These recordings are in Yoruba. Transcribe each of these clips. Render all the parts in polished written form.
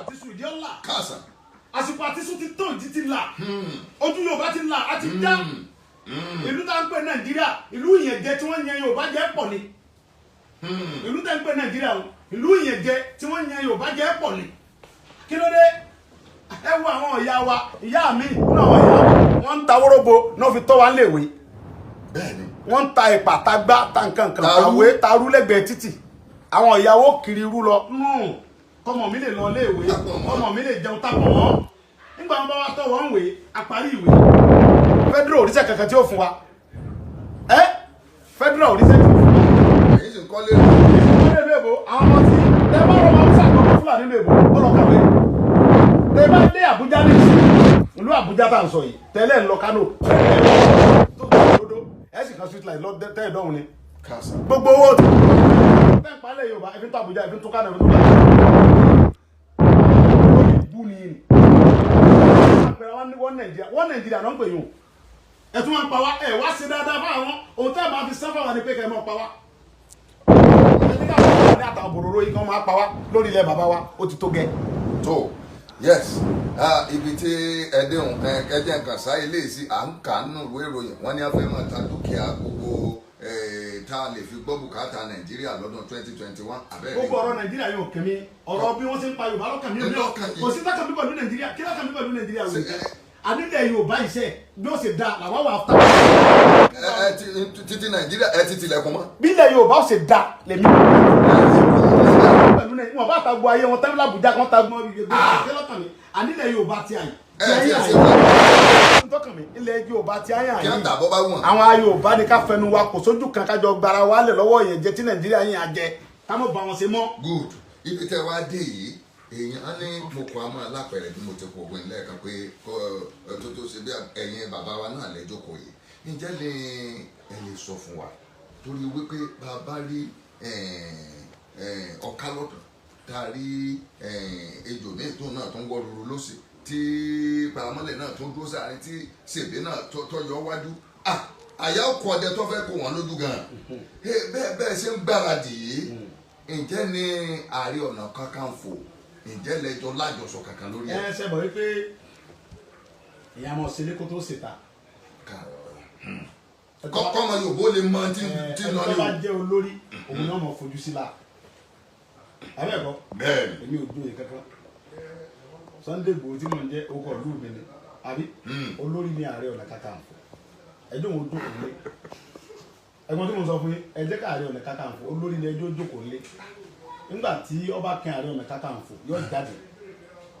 Àtisùn ìdí ọ̀la. Káàsà. Àsìkò àtisùn ti tó, ìdí ti là, ojú Yorùbá ti là, á ti já. Ìlú tá ń pè Nàìjíríà, ìlú ìyẹ̀jẹ tí wọ́n yan Yorùbá jẹ́ pọ̀ ni. Ìlú tá ń pè Nàìjíríà o, ìlú ìyẹ̀jẹ tí wọ́n yan Yorùbá jẹ́ pọ̀ ni. Kí ló dé? Ẹ wo àwọn ìyá wa, ìyá mi nínú àwọn ìyá mi, wọ́n ń ta wóróbo náà fi tọ́ wa léèwé. Bẹ́ẹ̀ni. Wọ́n ń ta ìpà, tagbá, ta nǹkan kan. Tarú. Tàwé, tarú lẹ́gbẹ̀ẹ́ títì. Àwọn ìyàwó kiri irú lọ kọmọ mi lè lọ léèwé. Tápọ̀ mọ́. Kọmọ mi lè jẹun, tápọ̀ mọ́. Nígbà wọn bá wá tọ́ wọn wé àparí ìwé, federal òrìṣẹ́ kankan tí ó fún wa, ẹ federal òrìṣẹ́ tí ó fún wa. Èyí sì ń kọ́lé. Ìwé ìlú èbó, àwọn ọmọ tí tẹ bá rọ máa ń sàkóso Fúlàní ìlú èbó, ó lọ kàwé. Tẹ bá dé Àbújá ní ìsìn, ìlú Àbújá tá à ń sọ yìí, tẹ́lẹ̀ ń lọ Kánò tó tó lódó, ẹ sì kan street light lọ tẹ́ ẹ̀ dọ́hùn ni. Káàsà. Gbogbo owó tẹ́ ń palẹ̀ Yorùbá, ẹ fi ń tó Àbújá, ẹ fi ń tó Kánò, ẹ fi ń tó Kánò. Lórí ibú ni yìí àpẹẹrẹ wọn ní wọ́n Nàìjíríà, wọ́n Nàìjíríà náà ń pè yín o. Ẹ tún wọn pa wá, ẹ wá sí dáadáa fáwọn ohun tẹ́ ẹ máa fi sẹ́fà wà ní pé kẹ́ ẹ máa pa wá. Ẹni káwọn ọmọ ní àtàwọn bòròró yìí kan máa pa wá lórí ilẹ̀ bàbá wa, ó ti tó gẹ. Tó, yes, ibi tí ẹdíhùn ẹjẹ nǹkan sá ilé sí, à ń kà nínú ìwé ìròyìn, wọ́n ní a fẹ́ máa ta dúkìá gbogbo tá a lè fi gbọ́ bùkátà Nàìjíríà lọ́dún 2021 abẹ́rẹ́. Gbogbo ọ̀rọ̀ Nàìjíríà yóò kẹ́mi, ọ̀rọ̀ bí wọ́n ṣe ń pa Yorùbá lọ́kàn mi ò ní. Lọ́kàn yìí. Kò sí tákàn mi pẹ̀lú Nàìjíríà. Kí lọ́kàn mi pẹ̀lú Nàìjíríà wò? Ṣe- Àdílẹ̀ Yorùbá iṣẹ́ bí ó ṣe da làwa wà áfítà. Ẹ ẹ títí Nàìjíríà ẹ ti tilẹ̀kùn mọ́. Bí ilẹ̀ Yorùbá ó ṣe da lèmi pẹ̀lú Nàìjíríà, wọn bá ta gbọ́ ayé wọn tẹ́lẹ̀ Àbújá kan ta gbọ́ ibi gbogbo kí lọ́kàn mi àdílẹ̀ Yorùbá ti àyè. Ẹ ti ẹ ṣe wá. Tọ́kàn mi, ilẹ̀ Yorùbá ti àyè Kí á àyè. tà bọ́ bá wọ̀n. Àwọn Yorùbá ni ká fẹnu wa kò sójú kan, kájọ gbara wa lẹ̀ lọ́wọ́ ìyẹn jẹ tí Nàìjíríà yìí á jẹ, ká mọ̀ bá wọn ṣe mọ́. Good. Ibi tẹ́ wá dé yìí, èèyàn ní mo kọ àmọ́ alápẹ̀rẹ̀ bí mo ti kọ ògùn lẹ́ẹ̀kan pé kọ́ ẹ tó tó ṣe bí ẹ̀yin bàbá wa náà lẹ́jọ́kọ̀ yìí, ǹjẹ́ lè ẹ lè sọ fún wa, torí wípé bàbá rí ọ̀ká lọ́tọ̀, tá a rí ejò ní ètò náà tó ń wọ́ ruru lọ́sì, tí paramọ́lẹ̀ náà tó ń dúró sáárín, tí sèbé náà tó yọ wájú, àyà ọkọ̀ ọdẹ tó fẹ́ kó wọn lójú gan-an. Bẹ́ẹ̀ bẹ́ẹ̀ ṣe ń gbáradì yìí, ǹjẹ́ ní Ààrẹ Ọ̀nà Kakanfò, ǹjẹ́ lẹ́jọ́ lájọsọ kankan lórí ẹ̀? Ẹ ṣe bọ̀ wípé ìyá mọ̀ sílé kó tó ṣètà. Kọ́mọ Yorùbá ó lè mọ tí tí ń lọ ẹni ní tó bá o. jẹ́ olórí, òun náà mọ̀ fojú sí la abẹ́ẹ̀kọ́? Bẹ́ẹ̀ni. Èmi ò jóye kankan. Sunday Igboho tí mò ń jẹ́ orúkọ ìlú mi ni àbí olórí ní Ààrẹ Ọ̀nà Kakanfò, ẹjọ́ òun jókòó lé. Ẹ̀gbọ́n tí mo sọ fún yín, ẹ jẹ́ ká Ààrẹ Ọ̀nà Kakanfò, olórí ní ẹjọ́ jókòó lé. Nígbà tí ọba kan Ààrẹ Ọ̀nà Kakanfò yóò jáde,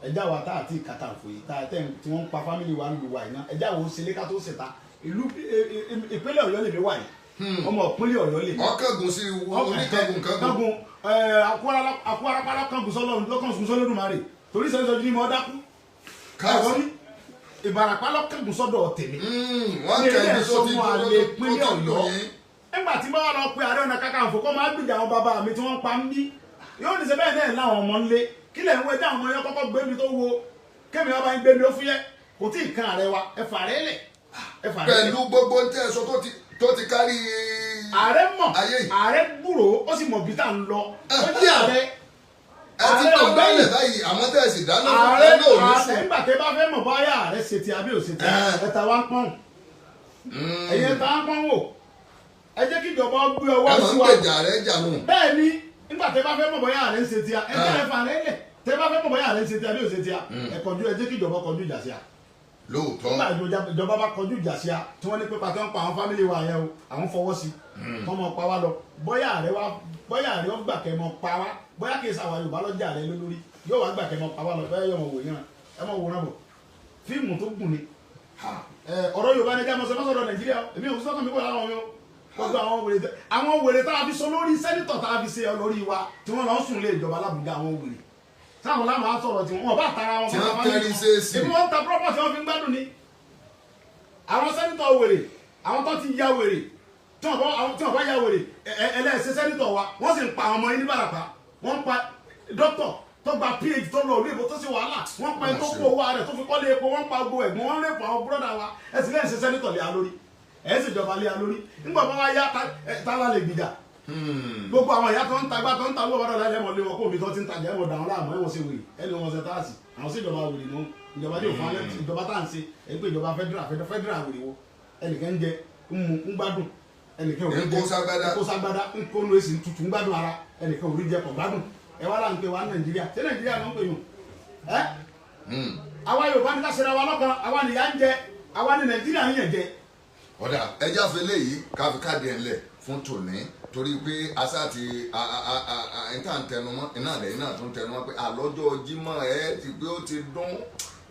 ẹjá wa tá àti Kakanfò yìí tá tẹ́ tí wọ́n ń pa family wa ń lu wa yìí náà, ẹjá wo ṣe lé ká tó ṣèta. Ìlú ìpínlẹ̀ Ọ̀yọ́ lèmi wà yìí, ọmọ ìpínlẹ̀ Ọ̀yọ́ lèmi. Ọkàgùn sí oníkàgùn kàgùn. Kángun akúarapá kángun sọlọ́run lọ́kàn sọlọ́dúnmarè torí sọ́jọ́ ní mo dákú. Káàsì. Ẹ̀gbọ́n ní Ìbàràpá lọ́kàngún sọ́dọ̀ tèmi. Wọ́n ní kẹ́ ilé ibi tó ẹ̀sọ́ ti fún tó àlè tó ìpínlẹ̀ ti Ọ̀yọ́. lò yín. Nígbà tí báwa lọ pe Ààrẹ Ọ̀nà Kakanfò kọ́ máa gbìjà àwọn bàbá mi tí wọ́n ń pa ń bí, yóò ní ṣe bẹ́ẹ̀ náà láwọn ọmọ ńlé. Kí lẹ̀ ń wé dá àwọn ọmọ yẹn kọ́kọ́ gbé mi tó wo kémi ọba ń gbé mi ó fúyẹ́, kò tí ì kan ààrẹ wa. Ẹ fà rẹ́ lẹ̀, ẹ fà rẹ́ lẹ̀. Pẹ̀lú gbogbo ń tẹ́ ẹ sọ tó ti kárí Ààrẹ mọ̀. ayé yìí. Ààrẹ gbúròó, ó sì mọ̀ bí tá à ń lọ. Ó jẹ́ ààrẹ. Ẹ ti Ààrẹ tán ọ̀gbẹ́yìn. lálẹ́ báyìí, àwọn tẹ́ ẹ sì dáná fún Ààrẹ ẹ náà ò ní ààrẹ sùn. nígbà tẹ́ bá fẹ́ mọ̀ báyà ààrẹ ṣe ti àbí ò ṣe ti, ẹ ta wá ń pọ́n, ẹ̀yin ẹ ta wá ń pọ́n wò. Ẹ jẹ́ kí ìjọba gbé ọwọ́ Ẹ máa sí ń wa. gbèjà rẹ jà nù. Bẹ́ẹ̀ ni, nígbà tẹ́ bá fẹ́ mọ̀ bóyá ààrẹ ń ṣe ti a, ẹ jẹ́ ẹ fà rẹ lẹ̀. Tẹ́ bá fẹ́ mọ̀ bóyá ààrẹ ń ṣe ti àbí ò ṣe ti a, ẹ kọjú, ẹ jẹ́ kí ìjọba kọjú ìjà sí a. Lóòótọ́. Nígbà ìjọba bá kọjú ìjà sí a, tí wọ́n ní pípa tí wọ́n pa àwọn family wa yẹn o, àwọn fọwọ́ sí kọ́ mọ pa wá lọ, bóyá ààrẹ wa, bóyá ààrẹ ó gbà kẹ́ mọ pa wá, bóyá kì í sàwọn Yorùbá lọ́jà rẹ lórí yóò wá gbà kẹ́ mọ pa wá lọ, bóyá yóò mọ wò yẹn, ẹ mọ wòran bọ̀. Fíìmù tó gùn ni. Ọ̀rọ̀ Yorùbá ní ká mọ̀ sọ mọ́sọ̀rọ̀ Nàìjíríà o. Èmi ò sọ́kàn mi kò láwọn mi o. Gbogbo àwọn wèrè àwọn wèrè tá a fi sọ lórí senator, tá a fi ṣe olórí wa, tí wọ́n lọ sùn lé ìjọba l'Ábùjá, àwọn wèrè táwọn láwọn á sọ̀rọ̀ tí wọ́n bá tara wọn. Tí wọ́n tẹ́rí ṣe é sí. Èmi wọ́n ń ta property, wọ́n fi ń gbádùn ni. Àwọn senator wèrè, àwọn tó ti ya wèrè, tí wọ́n bá ya wèrè ẹlẹ́sẹ̀ senator wa, wọ́n sì ń pa àwọn ọmọ yín ní Ìbàràpá. Wọ́n ń pa dókítà tó gba PhD, tó lọ òlú ìbò, tó ṣe wàhálà. Wọ́n pa ẹni tó kó owó rẹ̀ tó fi kọ́lé epo. Wọ́n pa gbogbo ẹ̀gbọ́n wọn, rèpọ̀ àwọn búrọ́dà wa. Ẹ sì lẹ́yìn ṣe senator lé a lórí, ẹ̀ sì jọba lé a lórí. Nígbà bá wá yá, tá la lè gbìjà? Gbogbo àwọn ìyá tó ń tagbá tó ń ta owó ọ̀dọ̀ lẹ́lẹ́ mọ̀ lé wọn kó omi tó ti ń tajà ẹ̀wọ̀n dà wọn láàmú ẹ̀wọ̀n ṣe wèrè ẹni wọn ṣe táàsì àwọn sí ìjọba wèrè nù ìjọba tí òfin alẹ́ ìjọba tá à ń ṣe ẹ̀ pé ìjọba federal wèrè wo ẹnìkan ń jẹ ń mu ń gbádùn ẹnìkan ò rí jẹ ń kó ságbádá ń kó nu èsì tutù ń gbádùn ara ẹnìkan ò rí jẹ kò gbádùn ẹ wá là ń pè wá Nàìjíríà ṣé Nàìjíríà ló ń pè yùn ẹ àwa Yorùbá ní ká ṣe ra wa lọ́kàn àwa nìyà ń jẹ àwa ní Nàìjíríà ń yàn jẹ. Ọ̀dà ẹja fẹlẹ́ yìí káfí káàdì ẹ̀ ńlẹ̀ fún tòní torí pé asa ti ẹ̀ńtà ń tẹnumọ́ iná lẹ́yìn náà tún tẹnumọ́ pé àlọ́jọ́ Jímọ̀ ẹ̀ ti pé ó ti dún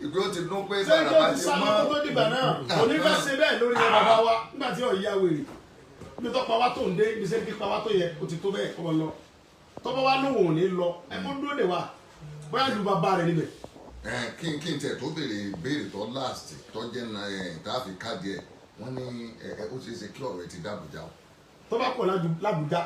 ìpè ó ti dún pé bàràbà ti mọ́. Sẹ́ńtọ́ ti sá tó dìgbà náà òní fẹ́ ṣe bẹ́ẹ̀ lórí ẹ̀ bàbá wa nígbà tí ọ̀ya wèrè ibi tó pa wá tó ń dé ibi sẹ́ńtì pa wá tó yẹ ó ti tó bẹ́ẹ̀ kọ́ lọ tọ́pọ̀ wá lóhùn ò ní lọ ẹ kó dúró dè wá bóyá lu bàbá rẹ̀ níbẹ̀. Kí n tẹ̀ tó béèrè béèrè tó last tó jẹ́ tá a fi káàdì ẹ̀ wọ́n ní ó ṣeé ṣe kí ọ̀rọ̀ ẹ ti dàbújá o. Tó bá pọ̀ l'Àbújá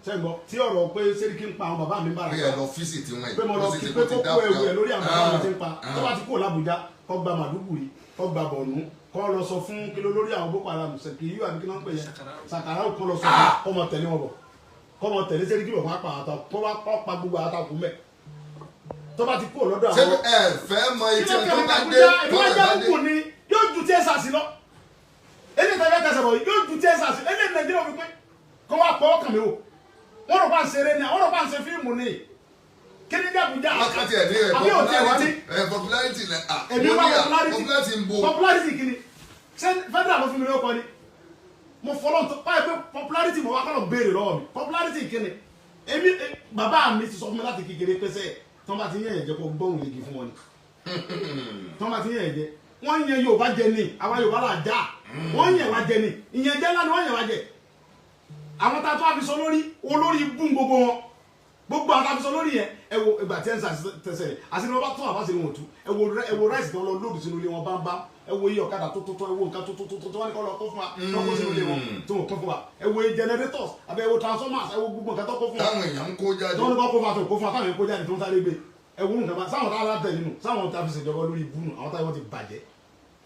sẹ́gbọ́ tí ọ̀rọ̀ pé Sẹ́ríkì ń pa àwọn bàbá mi bára pé ẹ lọ fíìsì tí wọ́n pé mo lọ kí pé kó kó ewu ẹ̀ lórí àwọn bàbá mi ti ń pa tó bá ti kúrò l'Àbújá kó gba Màdúgùrí kó gba Bọ̀nú kó lọ sọ fún kí ló lórí àwọn Boko Haram Sẹ̀kìyú àbí kí ló ń pè yẹn Sàkàrà kó lọ sọ fún kó mọ tẹ̀lé wọn bọ̀ kó mọ tẹ̀lé Sẹ́ríkì bọ̀ kó pa àtà kó wá kó pa gbogbo àtàkù mẹ́ tó bá ti kúrò lọ́dọ̀ àwọn. Ṣé ẹ fẹ́ mọ etí ẹ tó bá dé tó bá dé yóò ju tí ẹ sàṣì lọ eléyìí tàbí ẹ̀ka sọ̀rọ̀ yóò ju tí ẹ sàṣì eléyìí Nàìjíríà fi pé kó wá pọ̀ ọkàn mi wò wọ́n rò pa ń ṣeré ni àwọn rò pa ń ṣe fíìmù ni kí ni Àbújá àbí òtí ẹ̀ wá ní popularity lẹ èmi wá popularity ń bo popularity kí ni ṣé federal ló fún mi lóko ni mo fọlọ́ tó báyìí pé popularity mo wá kọ́ lọ béèrè lọ́wọ́ mi popularity kí ni èmi bàbá mi ti sọ fún mi láti kékeré pẹ́sẹ́ tí wọ́n bá ti yẹn ẹ̀jẹ̀ kó gbóhùn lè gi fún wọn ni tí wọ́n bá ti yẹn ẹ̀jẹ̀ wọ́n yẹn Yorùbá jẹ ni àwa Yorùbá là já wọ́n yẹn wá jẹ ni ìyẹn jẹ́ ńlá ni wọ́n yẹn wá jẹ àwọn tá a tó a fi sọ lórí olórí bún gbogbo wọn gbogbo àwọn tá a fi sọ lórí yẹn ẹ wo ìgbà tí ẹ ń tẹsẹ̀ àti ní wọn bá tún àbá sí ni wọn tú ẹ wo ráìsì tó lọ lóòdù sínú ilé wọn bámbá ẹ wo iye ọ̀kadà tó tó ẹ wo nǹkan tó tó tó wọn ní kọ́ lọ kó fún wa tó kó sínú ilé wọn tó wọn kó fún wa ẹ wo generators àbẹ ẹ wo transformers ẹ wo gbogbo nǹkan tó kó fún wa táwọn èèyàn ń kó jáde tó wọn ní kọ́ kó fún wa tó kó fún wa táwọn èèyàn kó jáde tó ń sáré gbé ẹ wo nǹkan bá sáwọn tá a látẹ̀ nínú sáwọn tá a fi ṣèjọba lórí ibú nù àwọn táwọn ti bàjẹ́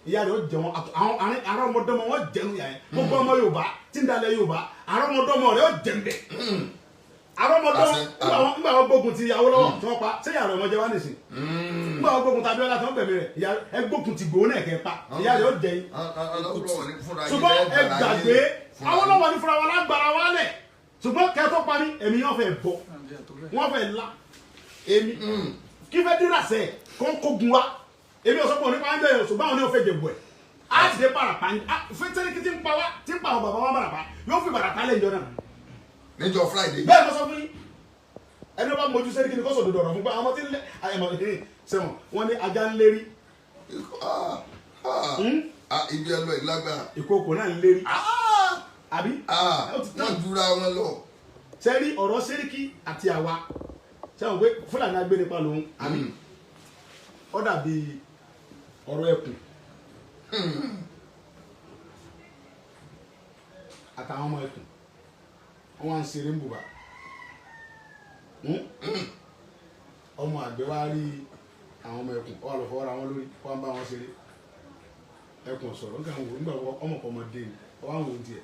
ìyá rẹ̀ ó jẹ wọn àwọn àrọ́mọdọ́mọ wọn jẹnu yà yẹn gbogbo ọmọ Yorùbá tí ń dalẹ̀ Yorùbá àrọ́mọdọ́mọ rẹ̀ ó jẹun bẹ̀ àrọ́mọdọ́mọ ńgbà wọn gbógun ti Awólọ́wọ̀ tí wọ́n pa ṣé ìyá rẹ̀ ọmọ jẹ wá nìsín ńgbà wọn gbógun ti Abíọ́lá tí wọ́n gbẹ̀mí rẹ̀ ìyá ẹ gbógun ti Ìgbòho náà kẹ́ pa ìyá rẹ̀ ó jẹ yín ṣùgbọ́n ẹ gbàgbé Awólọ́wọ̀ ní fúnra wa lágbára wa lẹ̀ ṣùgbọ́n kẹ́ tó parí èmi yóò fẹ́ bọ̀ wọ́n fẹ́ la èmi kí fẹ́ dúrà sẹ́ kó kógun wa èmi ò sọ pé onípa ń bẹ̀rẹ̀ ṣùgbọ́n àwọn ní òfin jẹ̀bù ẹ̀ á ti dé barapa fẹ́tẹ́rì kí ti ń pa wá ti ń pa àwọn bàbá wa barapa yóò fi barapa lẹ́yìn jọ náà. Níjọ́ Friday. Bẹ́ẹ̀ mo sọ fún yín ẹni bá mojú sẹ́rí kí ni kó sọ òdodo ọ̀rọ̀ fún pé àwọn tí ń lé àyẹ̀mọ̀ sẹ́wọ̀n wọ́n ní ajá ń lérí. Ibi ẹ lọ ìlágbára. Ìkookò náà ń lérí. Àbí. Wọ́n jura wọn lọ. Sẹ́rí ọ̀rọ̀ Sẹ́ríkì àti àwa sẹ́wọ̀n pé Fúlàní agbénipa lòun àbí ó dàbí ọ̀rọ̀ ẹkùn àtàwọn ọmọ ẹkùn wọn wá ń ṣeré ń bùbá ọmọ àgbẹ̀ wá rí àwọn ọmọ ẹkùn ó wá lọ fọwọ́ ra wọn lórí ó wá ń bá wọn ṣeré ẹkùn sọ̀rọ̀ nǹkan wò nígbà ọmọ kan ọmọdé ni ó wá ń wò tiẹ̀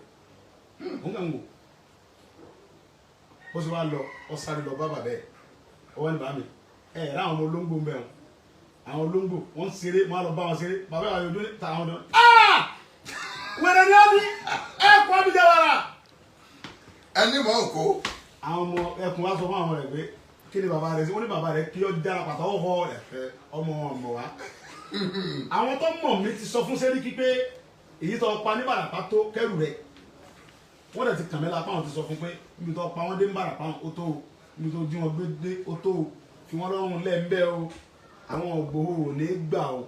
nǹkan wò ó sì wá lọ ó sáré lọ bá bàbá ẹ̀ ó wá ní bàá mi ẹ̀ ẹ̀ ráwọn ọmọ olóńgbò ń bẹ̀ wọn àwọn olóńgbò wọn ṣeré wọn lọ bá wọn ṣeré bàbá àwọn ojú ta àwọn ọdọ wẹrẹ ní ọdún ẹ kọ ọdún wàrà. Ẹni mọ̀ kó. Àwọn ọmọ ẹkùn wa sọ fún àwọn rẹ pé kí ni bàbá rẹ sí wọn ní bàbá rẹ kí ọ dára pàtó ọkọ rẹ ọmọ ọmọ wa. Àwọn tó mọ̀ mí ti sọ fún Sẹ́ríkì pé èyí tó pa ní Bàràpá tó kẹrù rẹ wọ́n dẹ̀ ti kàn mí lápá wọn ti sọ fún pé ibi tó pa wọ́n dé ní Bàràpá ó tó o ibi tó jí wọn gbé dé ó tó o fi wọ́n lọ́rùn lẹ́ńbẹ́ o àwọn Ìgbòho ò ní gbà o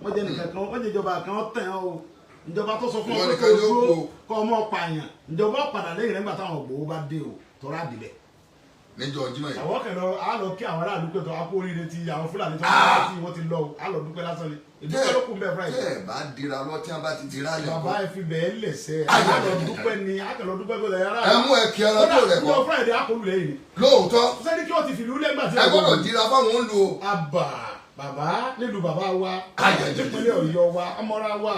wọ́n jẹ́ nìkan kan wọ́n jẹ́ ìjọba kan tẹ̀ ọ́ o ìjọba tó sọ fún ọ pé kó o kọ́ ọmọ pààyàn ìjọba padà lẹ́yìn rẹ̀ nígbà táwọn Ìgbòho bá dé o tọ́ra àdìbẹ̀. Níjọ́ Jímọ̀ yìí. Àwọn kẹlọ á lọ kí àwọn aráàlú pé tó a kú oríire ti àwọn Fúlàní tó wọ́n ti wọ́n ti lọ o á lọ dúpẹ́ lásán ni ìdúpẹ́ ló kù ń bẹ̀ Friday. Tẹ́ ẹ bá dira lọ tí wọ́n bá ti dira lẹ̀ kọ́. Bàbá ẹ fi bẹ́ẹ̀ lẹ̀ sẹ́ á lọ dúpẹ́ ni á kẹlọ dúpẹ́ pé ẹ ẹ mú ẹ kí ara tó rẹ̀ kọ́. Kọ́ Friday á kọlù lẹ́yìn ni. Lóòótọ́. Sẹ́ni kí wọ́n ti fìlú lẹ́gbà tí. Ẹ gbọ́dọ̀ dira fáwọn ń lu o. Àbà bàbá nílùú bàbá wa nípínlẹ̀ Ọ̀yọ́ wa ọmọra wa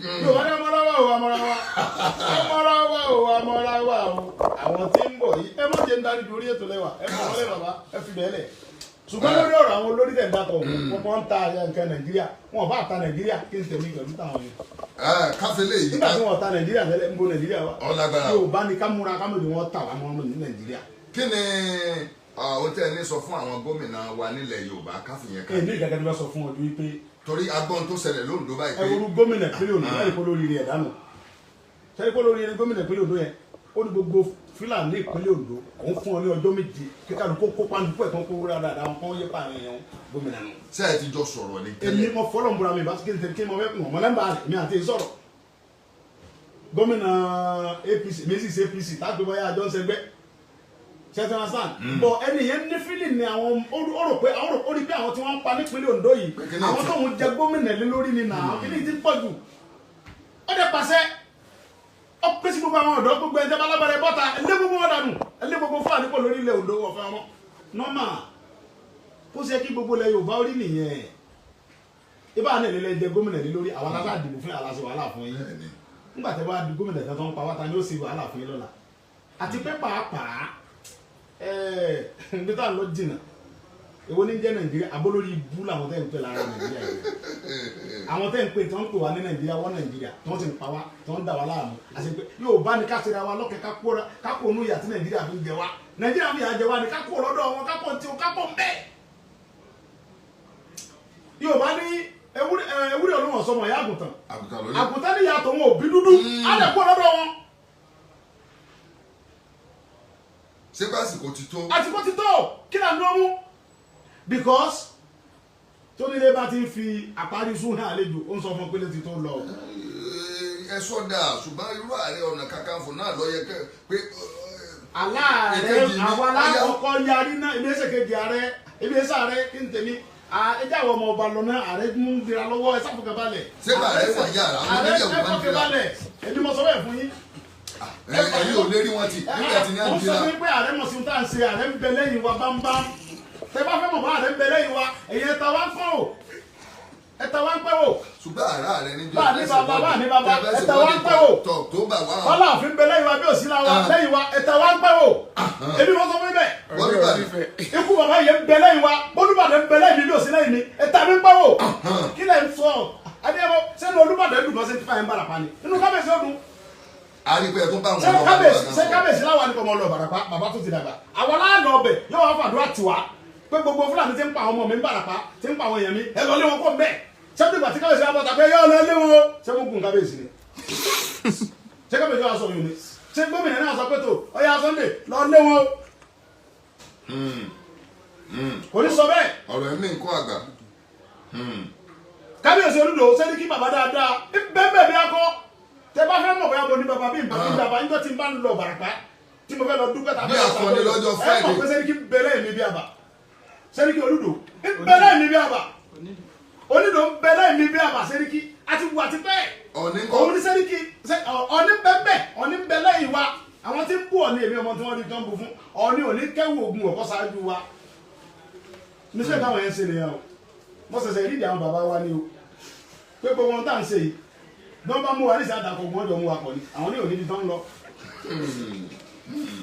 Yorùbá ní ọmọláwà o, ọmọláwà, ọmọláwà o, ọmọláwà o. Àwọn tí ń bọ̀ yìí, ẹ má jẹ́ ń darí ju orí ètò lẹ́wà, ẹ fọ wọlé bàbá, ẹ fi bẹ́ẹ̀ lẹ̀. Ṣùgbọ́n lórí ọ̀rọ̀ àwọn olórí tẹ̀ ń dàpọ̀, wọn ń ta nǹkan Nàìjíríà, wọn ò bá ta Nàìjíríà, kí n tẹ̀mí pẹ̀lú táwọn yẹn. Káfílẹ̀ yìí nígbà tí wọn ta Nàìjíríà tẹ́lẹ̀, ń bo Nàìjíríà wa. Ọlágbára. Yorùbá ni ká múra ká mọ̀ ní wọ́n tà wá mọ́ ní Nàìjíríà. Kí ni ohun tẹ́ ẹ ní sọ fún àwọn gómìnà wa nílẹ̀ Yorùbá káfíyẹn ká? Èmi ìgbàgbọ́ ni wọ́n sọ fún ọdún wípé torí agbọ́n tó ṣẹlẹ̀ lóńdó báyìí ẹ pé wo gómìnà ìpínlẹ̀ Oǹdó, ẹ̀rí kó lórí rẹ̀ dànù, sẹ́rí kó lórí rẹ̀ gómìnà ìpínlẹ̀ Oǹdó yẹn, ó ní gbogbo Fúlàní ìpínlẹ̀ Oǹdó òun fún ọ ní ọjọ́ 7 kíkàlù kó kó pàǹdùkú ẹ̀ tó ń kó wúrà dáadáa wọn kọ́ yé pààrọ̀ yẹn gómìnà nù. Ṣé ẹ ti jọ sọ̀rọ̀ ni Èmi tẹ́lẹ̀? mo fọlọ́ nbúra mi bá kí n tẹ kí n mọ fẹ́ kún ọmọ nẹ́mbà rẹ̀ mi àti sọ̀rọ̀ gómìnà APC mi sì ṣe APC tágbé bọ́yá àjọ ń sẹgbẹ́ ṣẹ́tàn sàn bọ̀ ẹni yẹn ní fílì ni àwọn ó rò pé àwọn ó rí pé àwọn tí wọ́n ń pa nípínlẹ̀ Oǹdó yìí Pé kí ni àwọn ti- tó ń jẹ gómìnà lé lórí ni nàá kí ni ti pọ̀ jù. Ó dẹ̀ pàṣẹ, ó pèsè gbogbo àwọn ọ̀dọ́, gbogbo ẹ̀jẹ̀ balábàrẹ̀ bọ́ta, ẹlé gbogbo wọn dànù, ẹlé gbogbo Fúlàní kò lórí ilẹ̀ Oǹdó ọ̀fẹ́ wọn nọ́mà. Kó ṣe kí gbogbo ilẹ̀ Yorùbá orí nìyẹn ibà náà lè lè jẹ gómìnà lé lórí àwọn aláṣà dìbò fún aláṣẹ wàhálà fún yín. Bẹ́ẹ̀ni. Nígbà tẹ́ bá di gómìnà tán tó ń pa wá, ta ni ó ṣe wàhálà fún yín lọ́la? Àti pé pàápàá ẹ̀ẹ́ níbi tá à ń lọ jìnnà, èwo ní jẹ́ Nàìjíríà? Abólórí ibú làwọn tẹ́ ń pè lára Nàìjíríà yìí, àwọn tẹ́ ń pè tí wọ́n ń pè wá ní Nàìjíríà, wọ́n Nàìjíríà tí wọ́n ti ń pa wá, tí wọ́n ń dà wá láàmú. Àti pé yóò bá ní ká ṣe ra wa lọ́kẹ́, ká kó onú ìyà tí Nàìjíríà fi ń jẹ wá. Nàìjíríà fi yà jẹ wá ní ká kó lọ́dọ̀ wọn, ká kó tí o ká kó ń bẹ́ẹ̀. Yóò bá ní ewúrẹ́ olóhùn ọ̀sọ́mọ ìyá àgùntàn. Àgùntàn lórí. Àgùntàn ní ìyá tòun òbí dúdú, á lè kó lọ́dọ̀ wọn. Ṣé básìkò ti tó? Àsìkò ti tó, kí là ń dúró mú? Because tónílé bá ti ń fi àparí sún hàn àlejò, ó ń sọ fún un pé létí tó lọ. Ẹ sọ́dà, ṣùgbọ́n irú Ààrẹ Ọ̀nà Kakanfò náà ló yẹ kẹ́ pé Aláàrẹ Èkejì ni, àwa alákọ̀ọ́kọ́ yarí náà, ibi ẹsẹ̀ kejì ààrẹ, ibi ẹsẹ̀ ààrẹ kí n tèmi ẹ jẹ́ àwọn ọmọ ọba lọ náà, ààrẹ mú dira lọ́wọ́, ẹ sáfọkànbalẹ̀. Ṣé bàárẹ̀ wà yàrá? Àwọn Ààrẹ oníyẹ̀wò ẹ máa ń dira. fọkànbalẹ̀, èmi mo sọ bẹ́ẹ̀ fún yín. Ẹ̀yin ò lérí wọn tì nígbà tí ní à ń Mo sọ dira. fún yín pé ààrẹ mọ̀ sí ohun tá à ń ṣe, ààrẹ ń bẹ lẹ́yìn wa bámbám. Tẹ bá fẹ́ mọ̀ bá ààrẹ ń bẹ lẹ́yìn wa, ẹ̀yin ẹ̀ta wá ń pọ̀ o, ẹ̀ta wá ń pẹ́ o. Ṣùgbọ́n ààrẹ rẹ níjọ́ Bá ní bàbá, bá ní bàbá, ẹ̀ta wá ń pẹ́ o. Tọ̀ tó bà wá. Ọláàfin bẹ lẹ́yìn wa bí òsì la wa Ah. lẹ́yìn wa, ẹ̀ta wá ń pẹ́ o, èmi mo sọ fún yín bẹ́ẹ̀. Wọ́n ní bàbá. Ikú bàbá yẹn ń bẹ lẹ́yìn wa, Olúbàdàn ń bẹ lẹ́yìn mi bí òsì lẹ́yìn mi, ẹ̀ta mi ń pẹ́ o. Kí lẹ̀ ń sọ adéyẹmọ sẹ́nu? Olúbàdàn dùn bọ́ sẹ́ni tí fàyẹ̀ ń bàràpá ni inú kábíyèsí ó dùn. Àrípẹ́ tó bá wọn Sẹ́nu lọ kábíyèsí bá sẹ́nu wọn. kábíyèsí láwa ni kò mọ lọ Ìbàràpá, bàbá tó ti dàgbà àwọn aláàlọ́ ọbẹ̀ yóò wá fàdúrà tiwa pé gbogbo Fúlàní ti ń pa àwọn ọmọ mi ń Bàràpá, ti ń pa àwọn èèyàn mi, ẹ lọ lé wọn kó bẹ́ẹ̀. Sẹ́nu ìgbà tí kábíyèsí wa bọ̀ tàbí yóò lọ lé wọn o, sẹ́nu gùn kábíyèsí ni, ṣé kábíyèsí wa sọ yìí ni? Ṣé gómìnà náà sọ pé tó ọyá Sunday lọ lé wọn o? Kò ní sọ bẹ́ẹ̀. Ọ̀rọ̀ ẹ̀mí nǹkan àgbà. Kábíyèsí olúdo sẹ́ni kí bàbá dáadáa bẹ́ẹ̀ bí akọ tẹ bá fẹ́ mọ̀ bóyá mo ní bàbá bí nbà bí bàbá níjọ́ tí n bá ń lọ Ìbàràpá tí mo fẹ́ lọ dúpẹ́ tàbí Bí akọni lọ́jọ́ ẹ mọ̀ Friday. pé sẹ́ni kí bẹ̀rẹ̀ mi bí àbà, sẹ́ni kí olúdo bẹ̀rẹ̀ mi bí àbà, onídò bẹ̀rẹ̀ mi bí àbà, sẹ́ni kí àti wù àti bẹ́ẹ̀. Ọ̀ní ńkọ́? Òun ní sẹ́ni kí ọ̀ní bẹ́ẹ̀, ọ̀ní bẹ́ẹ̀ ìwà àwọn tí ń bú ọ̀ní, èmi ọmọ tí wọ́n rí tán bu fún ọ̀ní òní kẹ́wù ogun ọ̀kọ́ ṣáájú wa níṣẹ́ táwọn yẹn ń ṣe nìyẹn o. Mo ṣẹ̀ṣẹ̀ rí ìdí àwọn bàbá wa ni o pé gbogbo wọn tá à ń ṣe yìí bí wọ́n bá mú wa ní ìṣe àdàkọ̀ wọn jọ mú wa pọ̀ ni àwọn ní òní ibi tán ń lọ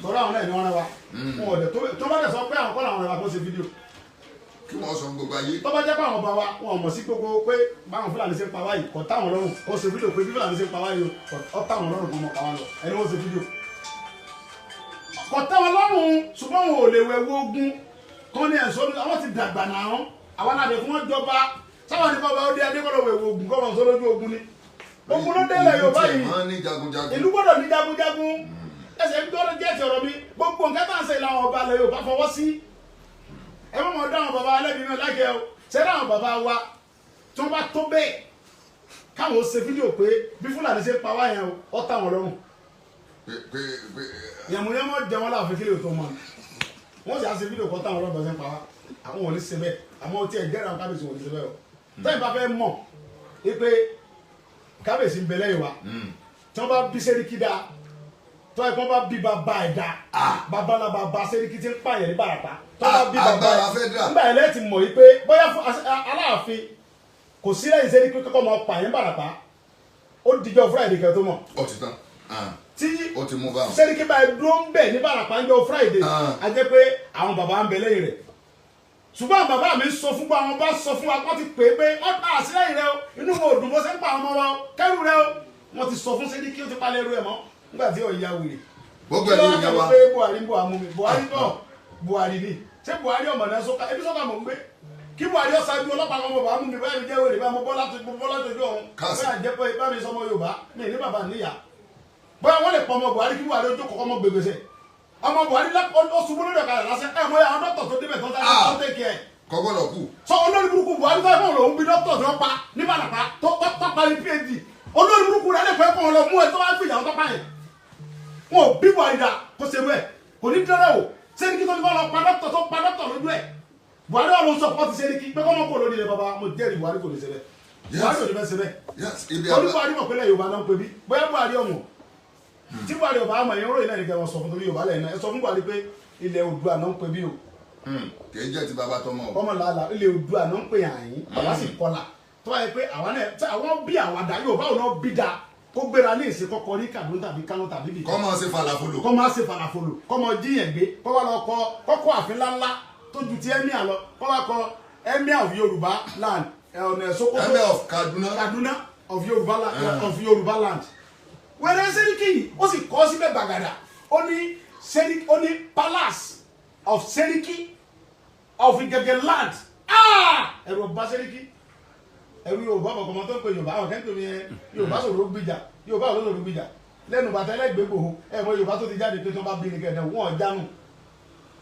tọ́lá àwọn náà ní wọ́n rán wa wọn ò dẹ̀ tó bá dẹ̀ sọ pé àwọn kọ́ làwọn rẹ̀ wa kó ṣe fídíò Kí wọ́n sọ fún gbogbo ayé. Tó bá jẹ́ pé àwọn bá wa wọn ò mọ̀ sí gbogbo pé báwọn Fúlàní ṣe ń pa wá yìí kò táwọn lọ́rùn, kó ṣe fídíò pé bí Fúlàní ṣe ń pa wá yìí o kò táwọn lọ́rùn, kó mọ̀ pa wá lọ, ẹni wọ́n ṣe fídíò kò táwọn lọ́rùn. Ṣùgbọ́n wọn ò lè wẹ̀ wo ogun kán ní ẹ̀sọ́ àwọn ti dàgbà náà, àwọn aládé fún wọn jọba sáwọn ní kọ́ba ó dé adékọ́lọ́ wẹ̀ wo ogun kọ́ wọn sọ lójú ogun ni ogun ló délẹ̀ Yorùbá Ìlú yìí. tiẹ̀ máa ń ní jagunjagun. Ìlú gbọ́dọ̀ ní jagunjagun, ẹsẹ̀ ń gbọ́dọ̀ jẹ́ ti ọ̀rọ̀ mi. Gbogbo nǹkan tá à ń ṣe làwọn ọba ilẹ̀ Yorùbá fọwọ́ sí. Ẹ má mọ̀ dá àwọn bàbá alẹ́bí náà lágẹ̀ o. Ṣé dáhùn bàbá wa tí wọ́n bá tó bẹ́ẹ̀ káwọn ó ṣe fídíò pé bí Fúlàní ṣe ń pa wá yẹn o, ó tà wọ́n lọ́rùn. Pé pé pé Yàmùyàmù jẹ wọn láàfin kílè tó mọ wọ́n sì á ṣe fídíò kọ́ táwọn lọ́rùn bá ṣe ń pa wá, àwọn ò ní ṣe bẹ́ẹ̀. Àmọ́ tí ẹ gẹ́rẹ́ àwọn kábíyèsí wọn ò ní ṣe bẹ́ẹ̀ o. Tẹ́yìn bá fẹ́ mọ̀ pé kábíyèsí ń bẹ lẹ́yìn wa, tí wọ́n bá bí sẹ́ríkì dáa, tí wọ́n bá bí bàbá ẹ̀ dáa, bàbá la bàbá sẹ́ríkì tí ń pààyàn ní Ìbàràpá, tí wọ́n bá bí bàbá Agbára ẹ̀ federal. nígbà yẹn lẹ́ẹ̀tì mọ̀ yìí pé bóyá fún Aláàfin kò sí lẹ́yìn sẹ́ríkì kọ́kọ́ máa pààyàn ní Ìbàràpá. Ó dijọ́ Friday kẹ́ tó mọ̀. Ó ti tán. Tí Ó ti mú báwọn. Sẹ́ríkì báyìí dúró ń bẹ̀ ní Ìbàràpá ńjọ́ Friday, a jẹ́ pé àwọn bàbá ń bẹ lẹ́yìn rẹ̀. Ṣùgbọ́n àwọn bàbá mi sọ fún wa, àwọn bá sọ fún wa, wọ́n ti pè é pé wọ́n pa àṣírí rẹ o, inú wọn ò dùn bó ṣe ń pa àwọn ọmọ wa o, kẹ́rù rẹ o. Wọ́n ti sọ fún Sẹ́ríkì, ó ti palẹ̀ ẹrú ẹ̀ mọ́ nígbà tí ọ̀ya wèrè. Gbogbo ẹ̀ ló yẹ wa. Pé Buhari ń bọ̀ àmú mi, Buhari bọ̀, Buhari ni ṣé Buhari ọmọ náà sọ́ka ebi sọ́ka mọ̀ ń gbé kí Buhari ọ̀sájú ọlọ́pàá kan mọ̀ bá mú mi, báyìí mi jẹ́ wèrè bá mo bọ́ láti ojú ọ̀run. Káàsì. Bóyá jẹ́ pé bá mi sọmọ Yorùbá mi ní bàbá níyà, bóyá wọ́n lè pọ̀ ọmọ Buhari kí Buhari ojú kọ̀ọ̀kan mọ́ gbègbèsè ọmọ Buhari ó ṣubú lórí ọ̀kadà lásán ẹ̀ mọ́ àwọn dókítà tó débẹ̀ tó ń sáré tó tẹ̀kẹ́ ẹ̀. Kò gbọ́dọ̀ kú. Sọ olórí burúkú Buhari tó ẹ̀fọ́ lòún bí dókítà tó pa ní Ìbàràpá tó parí PhD, olórí burúkú rẹ̀ lè fẹ́ kọ́ ọ lọ mú ẹ tó bá gbìyànjú tó pa yẹn. Wọn ò bí Buhari dà kó ṣerú ẹ, kò ní dẹ́rẹ́ o. Sẹ́ríkì tó ní kọ́ lọ pa dókítà tó pa dókítà lójú ẹ̀, Buhari wà ló ń sọpọ́tì Sẹ́ríkì pé kọ́mọ́ kò lórí ilẹ̀ bàbá. Mo jẹ́rìí, Buhari kò ní ṣe bẹ́ẹ̀. Buhari ò ní fẹ́ ṣe bẹ́ẹ̀. Yes, ibi Torí àbá. Buhari mọ̀ pé lẹ̀ Yorùbá náà ń pè bí bóyá Buhari ọmọ tí Buhari ọba àmọ̀ ẹ̀yìn ròyìn náà nìkan wọn sọ fún, torí Yorùbá lẹ́yìn náà. Ẹ sọ fún Buhari pé ilẹ̀ Oòduà náà ń pè bí o. Kì í jẹ́ ti bàbá tọmọ o. Kọ́mọ làálà, ilẹ̀ Oòduà náà ń pè àyín, bàbá sì kọlà tó bá yẹ pé àwọn náà tí àwọn bí àwàdà Yorùbá ò náà bí da kó gbéra ní ìsìn kọ́kọ́ ní Kaduna tàbí Kano tàbí bìkan. Kọ́ máa ṣe falafolo. Kọ́ máa ṣe falafolo, kọ́ máa jíyàn gbé, kọ́ wá lọ kọ́ kọ́kọ́ àfin ńláńlá tó ju ti emir lọ, kọ́ wá kọ́ Emir of Yorùbá land ọ̀nà Sokoto. Emir of Kaduna. Kaduna of Yorùbá land, of Yorùbá land. Wẹ́rẹ́ Sẹ́ríkì yìí, ó sì kọ́ síbẹ̀ gbàgàdà, ó ní Sẹ́ríkì, ó ní palace of Sẹ́ríkì of Igege land. Ah! Ẹ̀rù ọba Sẹ́ríkì, ẹ̀rù Yorùbá ọkọ̀ ọmọ tó ń pè Yorùbá, àwọn kẹ́ńtò mi yẹn, Yorùbá sọ̀rọ̀ gbìjà, Yorùbá sọ̀rọ̀ gbìjà lẹ́nu bàtà ẹlẹ́gbẹ̀gbò. Ẹ̀ mọ Yorùbá tó ti jáde pé tó bá bí ní kẹ̀dẹ̀ wọ́n ò jánu.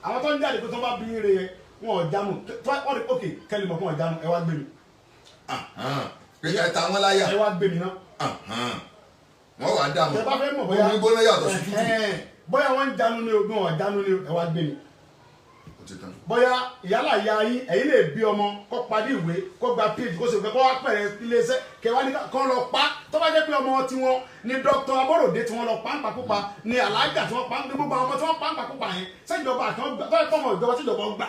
Àwọn tó ń jáde pé tó bá bí ire yẹn, wọ́n ò jánu. Wọ́n ní ok, kẹ́lí mọ̀ fún ọ̀ jánu, ẹ wá gbé mi. Pé ẹ ta wọn láyà. Ẹ wá gbé mi náà. Wọ́n wàá dààmú. Tẹ bá fẹ́ mọ̀ bóyá Omi gbóná yàtọ̀ sí tútù. Ẹ̀hẹ́n. Bóyá wọ́n ń jánu ní o, bí wọ́n ò jánu ní o, ẹ wá gbé mi. Ó ti tán. Bóyá ìyálà ya yín, ẹ̀yin lè bí ọmọ kó parí ìwé, kó gba PhD, kó ṣe pé kó wá pẹ̀rẹ̀ iléeṣẹ́ kẹwàá ní kó lọ pa. Tó bá jẹ́ pé ọmọ tiwọn ní Dr. Aborode tí wọ́n lọ pa ń pakúpa ní alájà tí wọ́n pa ní gbogbo àwọn ọmọ tí wọ́n pa ń pakúpa yẹn, sẹ́jọba àti wọn gbà tó yẹ kó ọmọ ìjọba tíjọba gbà,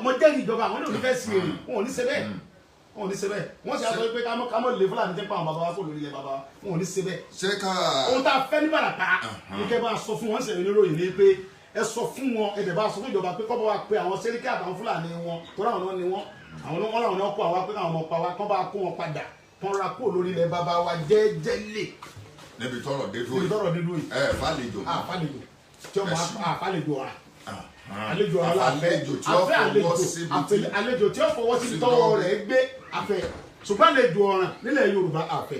mo jẹ́rìí ìjọba àwọn ní òní fẹ́ sí èrè, wọn ò ní ṣe bẹ́ẹ̀, wọn ò ní ṣe bẹ́ẹ̀. Wọ́n sì á sọ pé ká mọ́ lè Fúlàní tẹ́ pa àwọn bàbá wa kó lórí ilẹ̀ bàbá wa, wọn ò ní ṣe bẹ́ẹ̀. Ṣé ká. Ohun tá a fẹ́ ní Ìbàràpá ní kẹ́ bá a sọ fún wọn ṣẹlẹ̀ níròyìn ní pé ẹ sọ fún wọn, ẹ dẹ̀ bá a sọ fún ìjọba pé kọ́ bá wa pe àwọn Sẹ́ríkì àtàwọn Fúlàní wọn, torí àwọn náà ni wọn, àwọn náà wọn làwọn náà kó àwa pé káwọn ọmọ pa wa, kọ́ bá a kó wọn padà, kọ́ ra kó lórí ilẹ̀ bàbá wa jẹ́jẹ́ lè. Níbi tọ́rọ̀ dé dúró níbi yìí. tọ́rọ̀ dé dúró yìí. Ẹ fàlejò. Àfàlejò tí ọmọ àfàlejò ọ̀rà, àlejò ọ̀rà la fẹ́. Àlejò tí ó àfẹ́ fọwọ́ síbi àlejò tí ó fọwọ́ síbi síbi tọ́wọ́ tọ́wọ́ rẹ̀ gbé àfẹ́, ṣùgbọ́n àlejò ọ̀ràn nílẹ̀ Yorùbá àfẹ́.